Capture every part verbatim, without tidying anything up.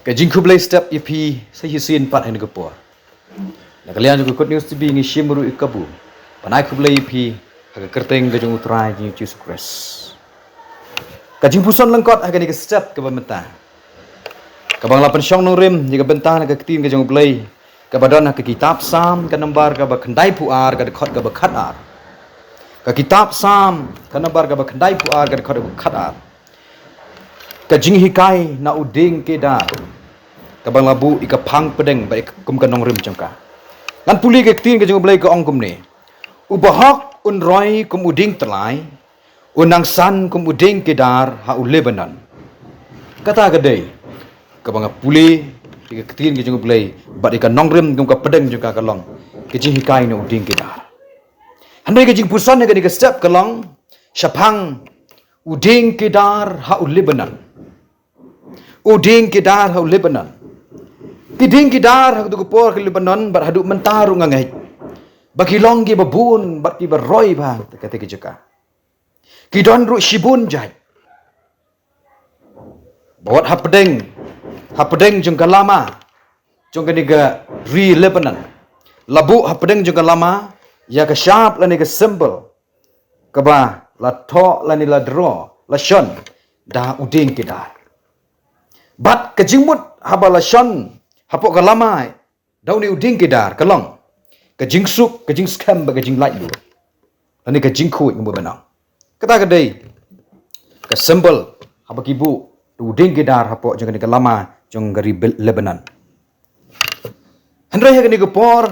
Ka jingkhublei step ïa phi sa shisien pat ha kane ka por. Na ka liang jong ka Good News T V ngi shim ruh ïa ka kabu ban ai khublei ïa phi ha ka kyrteng ka jong U Trai jong ngi Jisu Khrist. Ka jingpuson lyngkot ha kane ka step kaba mynta, kaba nga la pynshong nongrim ïa ka bynta na ka ktien ka jong U Blei, kaba don ha ka kitab Salm ka nombar kaba khyndaiphew ar ka dkhot kaba khatar. Ka kitab Salm ka nombar kaba khyndaiphew ar ka dkhot kaba khatar. Ka jinghikai na u dieng kedar, kaba nga la buh ïa ka phang pdeng bad ïa ka kum ka nongrim jong ka. Ngan pule ka ktien ka jong U Blei ka ong kumne: U bahok un roi kum u dieng tyllai, un nang san kum u dieng kedar ha u Lebanon. Kata ka dei kaba nga pule ïa ka ktien ka jong U Blei bad ïa ka nongrim kum ka pdeng jong ka ka long ka jinghikai na u dieng kedar. Hynrei ka jingpuson ha kane ka step ka long shaphang u dieng kedar ha u Lebanon. U dieng kedar ha u Lebanon. Ki dieng kedar ha kato ka por ka Lebanon bad haduh mynta ruh nga ngeit ba ki long kiba bun bad kiba roi bha ha kata ka jaka. Ki don ruh shibun jait. Ba wat hapdeng, hapdeng jong ka lama jong kane ka ri Lebanon, la buh hapdeng jong ka lama ïa ka shap lane ka symbol kaba la thoh lane la draw, la shon da u dieng kedar. Bad ka jingmut haba la shon hapoh ka lama da une u dieng kedar ka long ka jingsuk, ka jingskhem bad ka jinglaitluid lane ka jingkhuid, ngam bynta. Kata ka dei ka symbol haba ki buh da u dieng kedar hapoh jong kane ka lama jong ka ri Lebanon. Hynrei ha kane ka por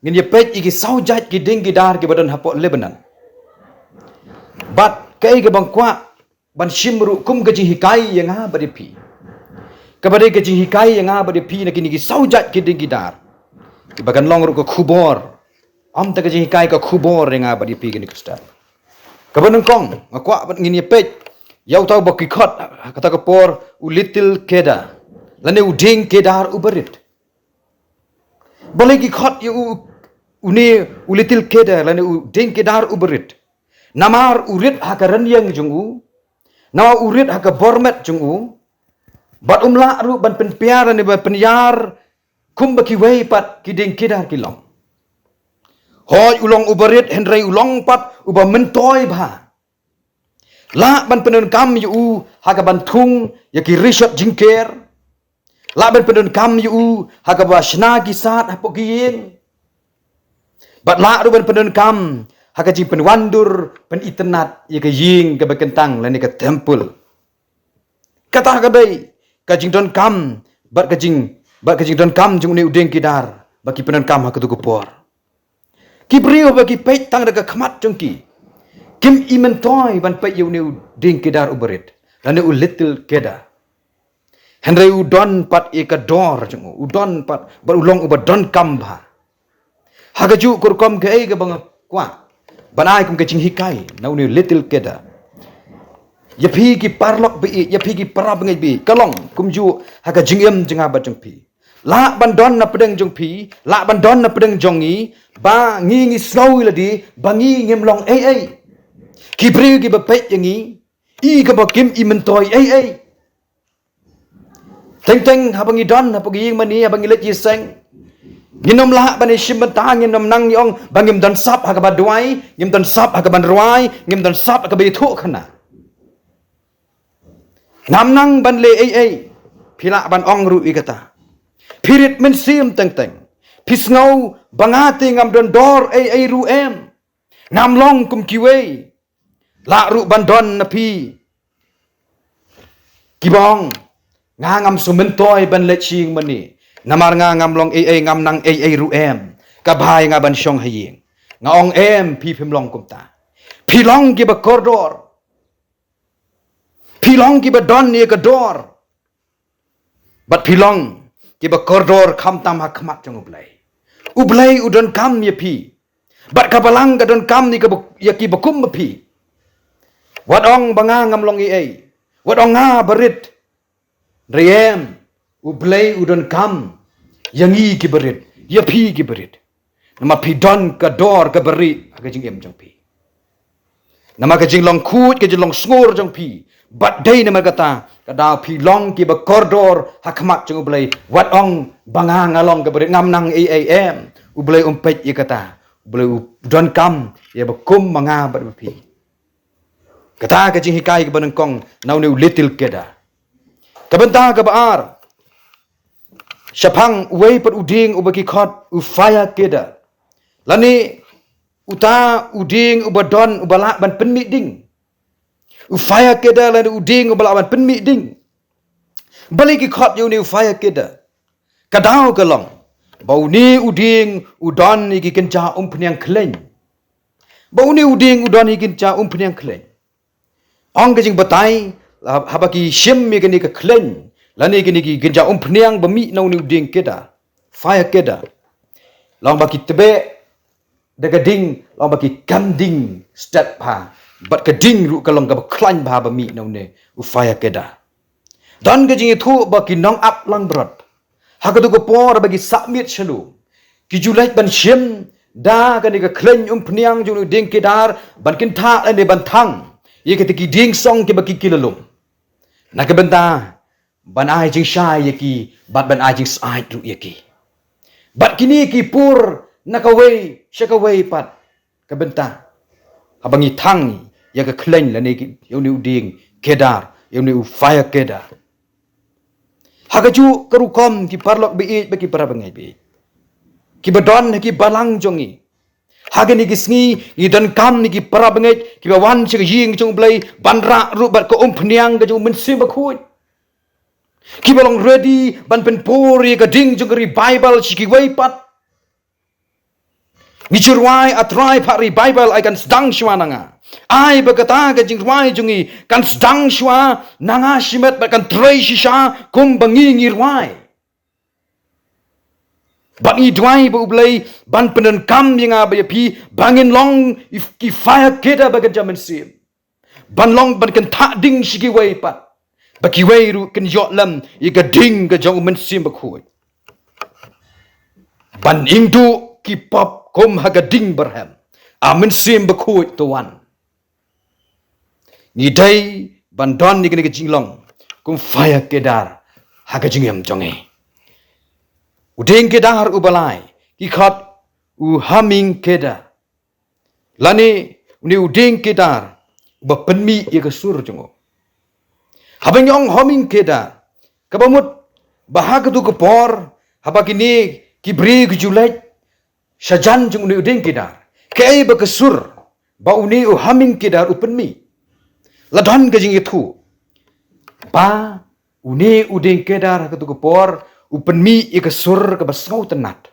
ngin ïa peit ïa ki saw jait ki dieng kedar kiba don hapoh Lebanon. Bad kaei kaba nga kwah ban shim ruh kum ka jinghikai ïa nga bad ïa phi, kaba dei ka jinghikai ïa nga bad ïa phi na kine ki saw jait ki dieng kedar, kiba kan long ruh ka khubor, ym tang ka jinghikai, ka khubor ïa nga bad ïa phi kane ka step. Kaba nyngkong nga kwah ban ngin ïa peit ïa uta uba ki khot ha kata ka por u Little Kedar lane u dieng kedar uba rit. Balei ki khot ïa u, une u Little Kedar lane u dieng kedar uba rit? Namar u rit ha ka rynïeng jong u, namar u rit ha ka bor met jong u, bad um lah ruh ban pynphiar lane ban pynïar kumba kiwei pat ki dieng kedar ki long. Hooid, u long uba rit, hynrei u long pat uba myntoi bha. Lah ban pyndonkam ïa u ha kaban thung ïa ki rishot jingker. Lah ban pyndonkam ïa u ha kaba shna ki sad hapoh ki ïing. Bad lah ruh ban pyndonkam ha ka jingpynwandur pynitynnad ïa ka ïing kaba kyntang lane ka temple. Kata ka dei ka jingdonkam bad ka jing, bad ka jingdonkam jong une u dieng kedar ba ki pyndonkam ha kato ka por. Ki briew ba ki peit tang da ka khmat jong ki, kim i myntoi ban peit ïa une u dieng kedar uba rit lane u Little Kedar. Hynrei u don pat ïa ka dor jong u, u don pat, bad u long uba donkam bha. Ha kajuh ka rukom, kaei kaba nga kwah ban ai kum ka jinghikai na une u Little Kedar ïa phi ki paralok ba ïeit, ïa phi ki para bangeit ba ïeit, ka long kumjuh ha ka jingim jong nga bad jong phi. Lah ban don na pdeng jong phi, lah ban don na pdeng jong ngi, ba ngi ngi sngew ïa lade ba ngi ngim long ei ei. Ki briew kiba peit ïa ngi i kaba kim i myntoi ei ei. Teng teng haba ngi don hapoh ka ïing mane, haba ngi leit ïaseng, ngin ym lah ban ïashim bynta, ngin ym nang ïa ong ba ngim don sap ha kaba duwai, ngim don sap ha kaban rwai, ngim don sap ha kaba ïathuh khana. Ngam nang ban leh ei ei, phi lah ban ong ruh ïa kata. Phi rit mynsiem teng teng, phi sngew ba nga te ngam don dor ei ei ruh em. Ngam long kum kiwei. Lah ruh ban don na phi kiba ong, nga ngam shu myntoi ban leit sha ïing mane, namar nga ngam long ei ei, ngam nang ei ei ruh em. Ka bha ïa nga ban shong ha ïing. Nga ong em, phi phim long kumta. Phi long kiba kordor. Phi long kiba don ïa ka dor. Bad phi long kiba kordor khamtam ha khmat jong U Blei. U Blei u donkam ïa phi. Bad ka Balang ka donkam ïa kiba, ïa kiba kum ma phi. Wat ong ba nga ngam long ei ei. Wat ong nga ba rit. Hynrei em, U Blei u donkam ïa ngi kiba rit, ïa phi kiba rit. Namar phi don ka dor kaba rieh ha ka jingim jong phi. Namar ka jinglong khuid, ka jinglong sngur jong phi, bad dei namar kata Ka daw phi long kiba kordor ha khmat jong U Blei, wat ong ba nga nga long kaba rit, ngam nang ei ei em. U Blei um peit ïa kata. U Blei u donkam ïa ba kum ma nga bad ba phi. Kata ka jinghikai kaba nyngkong na une u Little Kedar. Ka bynta kaba ar, shaphang uwei pat u dieng uba ki khot u Fire Kedar. Lane uta u dieng uba don uba lah ban pynmih ding. U Fire Kedar lane u dieng uba lah ban pynmih ding. Balei ki khot ïa une u Fire Kedar? Ka daw ka long ba une u dieng u don ïa ki kynja umphniang khleiñ. Ba une u dieng u don ïa ki kynja umphniang khleiñ. Ong ka jingbatai, ha-, haba ki shim ïa kane ka khleiñ lane kine ki kynja umphniang ba mih na une u dieng Kedar, Fire Kedar, long ba ki tbeh da ka ding, long ba ki kam ding stet bha. Bad ka ding ruh ka long kaba khlaiñ bha ba mih na une u Fire Kedar. Don ka jingïathuh ba ki nongap langbrot ha katu ka por ba ki sah miet shalum, ki ju leit ban shim da kane ka khleiñ umphniang jong u dieng Kedar ban kynthah lane ban thang ïa kita ki dieng song kiba ki kylla lum, na ka bynta ban ai jingshai ïa ki bad ban ai jingsyaid ruh ïa ki. Bad kine ki pur na kawei sha kawei pat. Ka bynta haba ngi thang ïa ka khleiñ lane ki, ïa une u dieng Kedar, ïa une u Fire Kedar. Ha kajuh ka rukom, ki paralok ba ïeit bad ki para bangeit ba ïeit, kiba don ha ki balang jong ngi, ha kine ki sngi ngi donkam ïa ki para bangeit kiba wan sha ka ïing jong U Blei ban rah ruh bad ka umphniang ka jong U Mynsiem Bakhuid, kiba long ready ban pynpur ïa ka ding jong ka revival sha kiwei pat. Ngi ju rwai, A Trai, phah revival, ai kan sdang shuwa na nga. Ai ba kata ka jingrwai jong ngi kan sdang shuwa na nga shimet bad kan trei shisha kumba ngi ngi rwai. Bad ngi duwai ba U Blei ban pyndonkam ïa nga bad ïa phi ba ngin long i f-, ki Fire Kedar ba ka kynja mynsiem, ban long ban kynthah ding sha kiwei pat, ba kiwei ruh kin ïoh lem ïa ka ding ka jong U Mynsiem Bakhuid, ban ïngduh ki pop kum ha ka ding barhem. A Mynsiem Bakhuid, to wan. Ngi dei ban don ïa kane ka jinglong kum Fire Kedar ha ka jingim jong ngi. U dieng Kedar uba lai ki khot u Humming Kedar. Lane une u dieng Kedar uba pynmih ïa ka sur jong u. Haba ngi ong Humming Kedar, kaba mut ba ha katu ka por, haba kine ki briew ki ju leit shajan jong une u dieng Kedar, kaei ba ka sur ba une u Humming Kedar u pynmih? La don ka jingïathuh ba une u dieng Kedar ha katu ka por u pynmih ïa ka sur kaba sngewtynnat.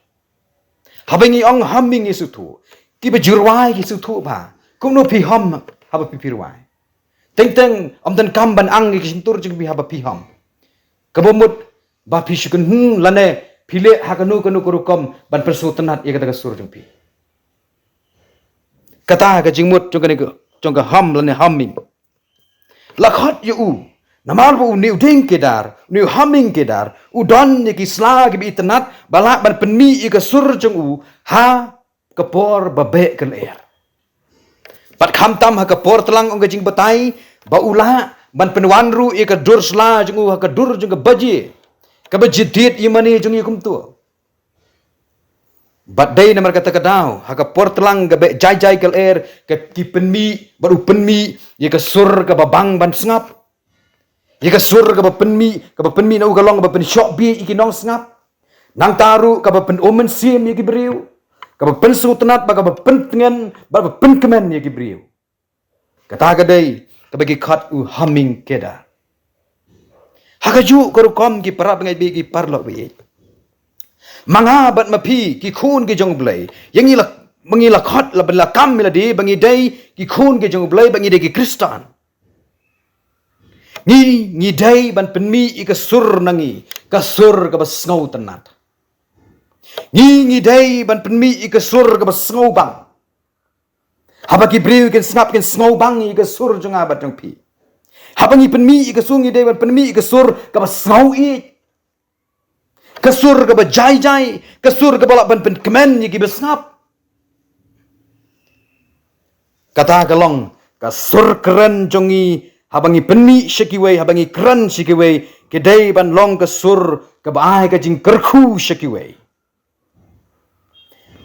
Haba ngi ong humming, ngi sngewthuh, kiba ju rwai ki sngewthuh ba kumno phi hum haba phi, phi rwai. Teng teng ym donkam ban ang ïa ki shyntur jong phi haba phi hum. Kaba mut ba phi shu kynhun lane phi leh ha kano kano ka rukom ban pynsngewtynnat ïa kata ka sur jong phi. Kata ka jingmut jong kane ka, jong ka hum lane humming. La khot ïa u namar ba une u dieng Kedar, une u Humming Kedar, u don ïa ki sla kiba itynnat ba lah ban pynmih ïa ka sur jong u ha ka por ba beh ka lyer. Bad khamtam ha ka por tlang, ong ka jingbatai, ba u lah ban pynwan ruh ïa ka dur sla jong u ha ka dur jong ka baje, ka baje tied ïa mane jong ïa kumto. Bad dei namar kata ka daw ha ka por tlang ka beh jai jai ka lyer, ka, ki pynmih, bad u pynmih ïa ka sur kaba bang ban sngap, ïa ka sur kaba pynmih, kaba pynmih na u ka long kaba pynshoh bieit ïa ki nongsngap. Nangta ruh kaba pyn-um mynsiem ïa ki briew, kaba pynsngewtynnat, bad kaba pyntngen, bad kaba pynkmen ïa ki briew. Kata ka dei kaba ki khot u Humming Kedar. Ha kajuh ka rukom, ki para bangeit ba ïeit, ki paralok ba ïeit, ma nga bad ma phi ki khun ki jong U Blei, ïa ngi la, ma ngi la khot, la, la kam ïa lade ba ngi dei ki khun ki jong U Blei, ba ngi dei ki Khristan. Ngi, ngi dei ban pynmih ïa ka sur na ngi, ka sur kaba sngewtynnat. Ngi, ngi dei ban pynmih ïa ka sur kaba sngewbang. Haba ki briew kin sngap, kin sngewbang ïa ka sur jong nga bad jong phi. Haba ngi pynmih ïa ka sur, ngi dei ban pynmih ïa ka sur kaba sngewieit, ka sur kaba jai jai, ka sur kaba lah ban pynkmen ïa kiba sngap. Kata ka long ka sur kren jong ngi Haba ngi pynmih sha kiwei, haba ngi kren sha kiwei, ki dei ban long ka sur kaba ai ka jingkyrkhu sha kiwei.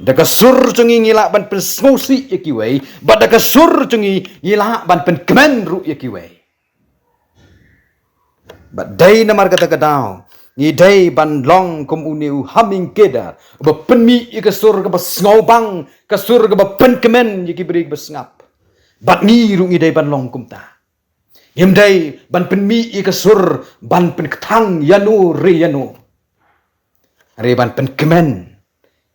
Da ka sur jong ngi ngi lah ban pynsngewsih ïa kiwei, bad da ka sur jong ngi ngi lah ban pynkmen ruh ïa kiwei. Bad dei namar kata ka daw ngi dei ban long kum une u Haming Kedar, uba pynmih ïa ka sur kaba sngewbang, ka sur kaba pynkmen ïa ki briew kiba sngap. Bad ngi ruh ngi dei ban long kumta. Ngim dei ban pynmih ïa ka sur ban pynkthang ïano re ïano, hynrei ban pynkmen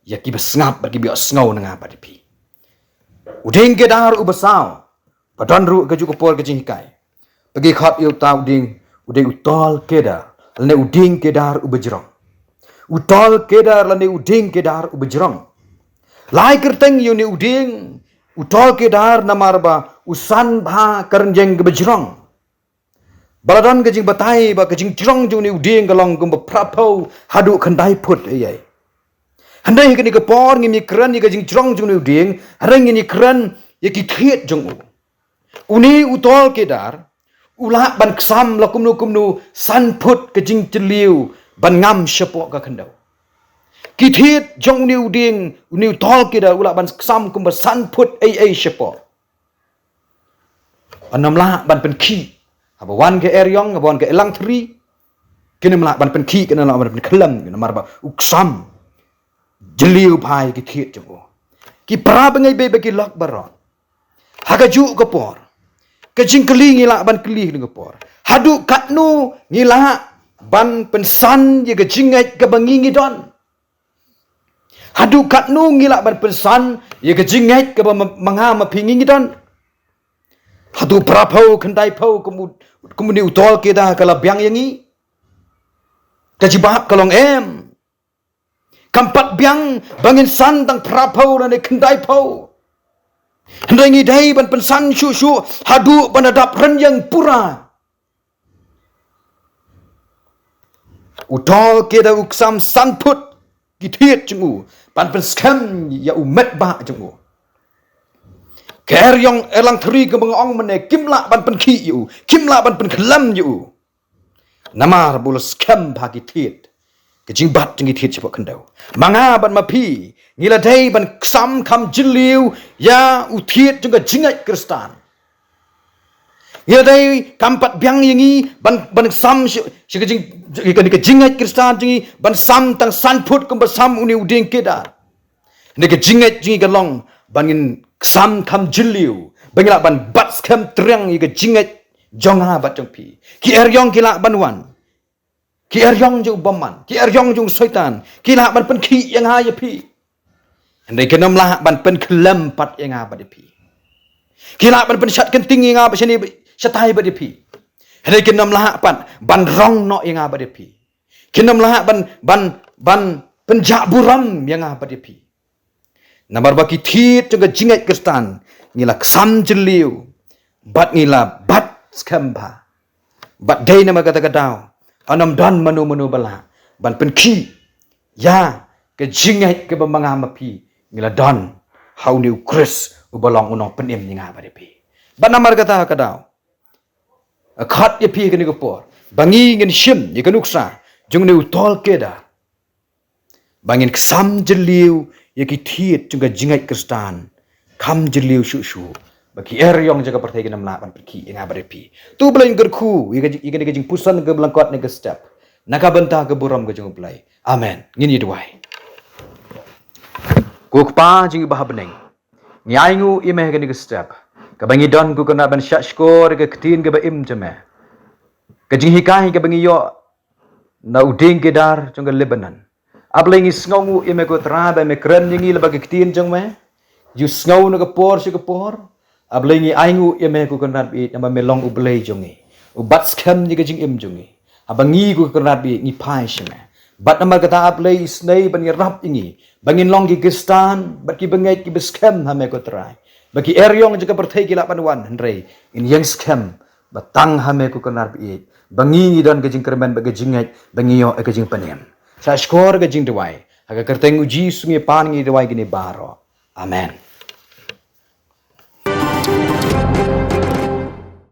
ïa kiba sngap bad kiba ïohsngew na nga bad ïa phi. U dieng Kedar uba saw, ba don ruh kajuh ka por ka jinghikai. Ba ki khot ïa uta u dieng, u dei u tol Kedar lane u dieng Kedar uba jrong. U tol Kedar lane u dieng Kedar uba jrong. Lai kyrteng ïa une u dieng, u tol Kedar, namar ba u san bha ka rynïeng kaba jrong. Ba la don ka jingbatai ba ka jingjrong jong une u dieng ka long kumba phraphew haduh khyndai phut ïa. Hynrei ha kane ka por ngim ïakren ïa ka jingjrong jong une u dieng, hynrei ngin ïakren ïa ki thied jong u. Une u tol Kedar u lah ban ksam la kumno kumno san phut ka jingjylliew ban ngam shapoh ka khyndew. Ki thied jong une u dieng, une u tol Kedar u lah ban ksam kumba san phut ei ei shapoh. Ym lah ban pynkhih. Haba wan ka eriong, haba wan ka elangthri, kin ym lah ban pynkhih, kin ym lah ban pynkhlem, namar ba u ksam jylliew bha ïa ki thied jong u. Ki para bangeit bad ki lok baroh, ha kajuh ka por ka jingkylli ngi lah ban kylli ha kane ka por, haduh katno ngi lah ban pynsan ïa ka jingngeit kaba ngi ngi don? Haduh katno ngi lah ban pynsan ïa ka jingngeit kaba ma, ma nga ma phi ngi ngi don? Haduh phraphew, khyndaiphew, kum u, kum une u tol Kedar ka la biang ïa ngi? Ka jubab ka long em. Kam pat biang ba ngin san tang phraphew lane khyndaiphew. Hynrei ngi dei ban pynsan shuh shuh haduh ban da dap rynïeng pura. U tol Kedar u ksam san phut ki thied jong u ban pynskhem ïa u metbah jong u. Ka eriong elangthri kaba nga ong mynne kim lah ban pynkhih ïa u, kim lah ban pynkhlem ïa u. Namar ba u la skhem bha ki thied, ka jingbat jong ki thied shapoh khyndew. Ma nga bad ma phi ngi la dei ban ksam kham jylliew ïa u thied jong ka jingngeit Khristan. Ngi la dei, kam pat biang ïa ngi ban, ban ksam sha, sha ka jing, ka, ka jingngeit Khristan jong ngi ban sam tang san phut kumba sam une u dieng Kedar. Hynrei ka jingngeit jong ngi ka long ba ngin ksam kham jylliew, ba ngin lah ban bat skhem triang ïa ka jingngeit jong nga bad jong phi. Ki eriong ki lah ban wan, ki eriong jong u bymman, ki eriong jong u Soitan, ki lah ban pynkhih ïa nga ïa phi. Hynrei kin ym lah ban pynkhlem pat ïa nga bad ïa phi. Ki lah ban pynshad kynting ïa nga bad shane shatai bad ïa phi. Hynrei kin ym lah pat ban rong noh ïa nga bad ïa phi. Kin ym lah ban, ban, ban pynjah burom ïa nga bad ïa phi. Namar ba ki thied jong ka jingngeit Khristan ngi la ksam jylliew bad ngi la bat skhem bha. Bad dei namar kata ka daw, ym don mano mano ba lah ban pynkhih ïa ka jingngeit kaba ma nga ma phi ngi la don ha une u Khrist uba long u nongpynim ïa nga bad ïa phi. Bad namar kata ka daw, nga khot ïa phi ha kane ka por ba ngi ngin shim ïa ka nuksa jong une u tol Kedar, ba ngin ksam jylliew ïa ki thied jong ka jingngeit Khristan kham jylliew shuh shuh, ba ki eriong jong ka pyrthei kin ym lah ban pynkhih ïa nga bad ïa phi. To U Blei un kyrkhu ïa ka, ïa kane ka jingpuson kaba lyngkot ne ka step, na ka bynta ka burom ka jong U Blei. Amen. Ngin ïa duwai. Ko Kpa jong ngi ba ha bneng, ngi ainguh ïa me ha kane ka step kaba ngi don, ko Kynrad, ban shahshkor ïa ka ktien kaba im jong me, ka jinghikai kaba ngi ïoh na u dieng Kedar jong ka Lebanon. A Blei, ngi sngewnguh ïa me, ko Trai, ba me kren ïa ngi lyngba ka ktien jong me, ju sngew na ka por sha ka por. A Blei, ngi ainguh ïa me, ko Kynrad baieit, namar me long U Blei jong ngi, u bat skhem ïa ka jingim jong ngi. Haba ngi, ko Kynrad baieit, ngi phai sha me, bad namar kata, A Blei, isynei ban ïarap ïa ngi ba ngin long ki Khristan bad ki bangeit kiba skhem ha me, ko Trai, ba ki eriong jong ka pyrthei ki lah ban wan, hynrei ngin ïeng skhem ba tang ha me, ko Kynrad baieit, ba ngi ngi don ka jingkyrmen bad ka jingngeit ba ngi ïoh ïa ka jingpynim. Shahshkor ka jingduwai, ha ka kyrteng U Jisu ngi pan, ngi duwai kine baroh. Amen.